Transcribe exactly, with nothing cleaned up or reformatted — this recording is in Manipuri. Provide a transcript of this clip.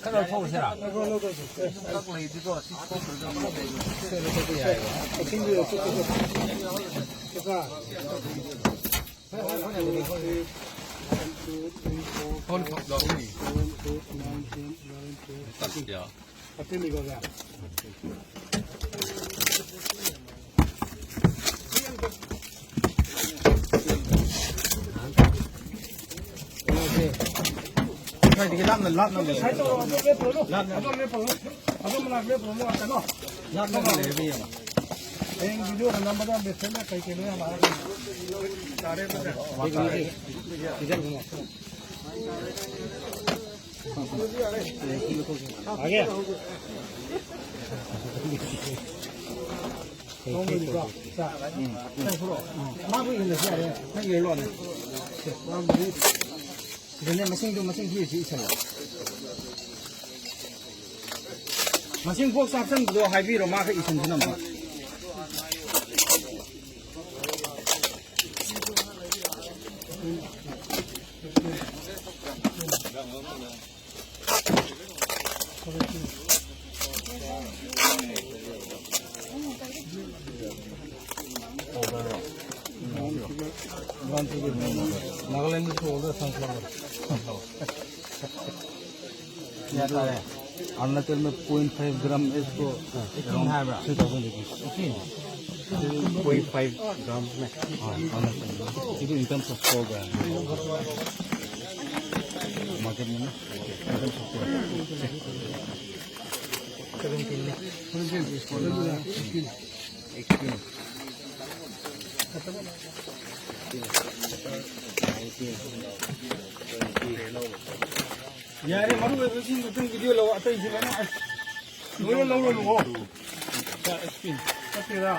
ꯈꯔ ꯂꯧꯊꯣꯛꯎꯁꯤꯔꯥ? ꯀꯛ ꯂꯩꯗꯤꯀꯣ, ꯁꯤ ꯊꯣꯛꯇ꯭ꯔꯒ ꯑꯃ ꯂꯩꯕ꯫ ꯐꯣꯟ ꯈꯛ ꯂꯧꯅꯤ꯫ ꯌꯥ꯫ ꯁ꯭ꯋꯥꯏꯗꯒꯤ ꯂꯥꯞꯅ, ꯂꯥꯞꯅ ꯂꯩ꯫ ꯂꯥꯞꯅ ꯂꯩ꯫ ꯂꯥꯞꯅ ꯂꯩ꯫ ꯂꯥꯞꯅ ꯂꯩꯔꯗꯤ ꯌꯦꯡꯉꯣ꯫ ꯍꯌꯦꯡ ꯚꯤꯗꯤꯑꯣ ꯅꯝꯕꯗ ꯕꯦꯠꯁꯤꯠꯅ ꯀꯩ ꯀꯩꯅꯣ ꯌꯥꯝ ꯂꯥꯛꯑꯅꯤ꯫ ꯁꯤꯖꯟ ꯑꯃ꯫ ꯁꯤꯗꯅꯦ ꯃꯁꯤꯡꯗꯣ, ꯃꯁꯤꯡ ꯊꯤꯔꯤꯁꯤ ꯏꯁꯜꯂꯣ꯫ ꯃꯁꯤꯡ ꯀꯣꯛ ꯆꯥꯛꯁꯟꯕꯗꯣ ꯍꯥꯏꯕꯤꯔꯣ, ꯃꯥ ꯈꯛ ꯏꯁꯤꯟꯁꯤꯅ ꯑꯃꯨꯛ꯫ Nagaland is older sunflower. क्या था है? अरुणाचल में पॉइंट फ़ाइव ग्राम इसको, हाँ, एटीन है ब्रा। Three thousand rupees. Eighteen? Point five gram में। हाँ, अरुणाचल में। It is in terms of four gram. Market में ना? In terms of four gram. Seventeen में। एटीन। ꯌꯥꯔꯦ, ꯃꯔꯨ ꯑꯣꯏꯕꯁꯤꯡꯗꯨꯇꯪ ꯚꯤꯗꯤꯑꯣ ꯂꯧ, ꯑꯇꯩꯁꯤ ꯂꯣꯏꯅ ꯑꯁ, ꯂꯣꯏꯅ ꯂꯧꯔꯨꯅꯨ꯫ ꯆꯠꯇꯦꯗ꯫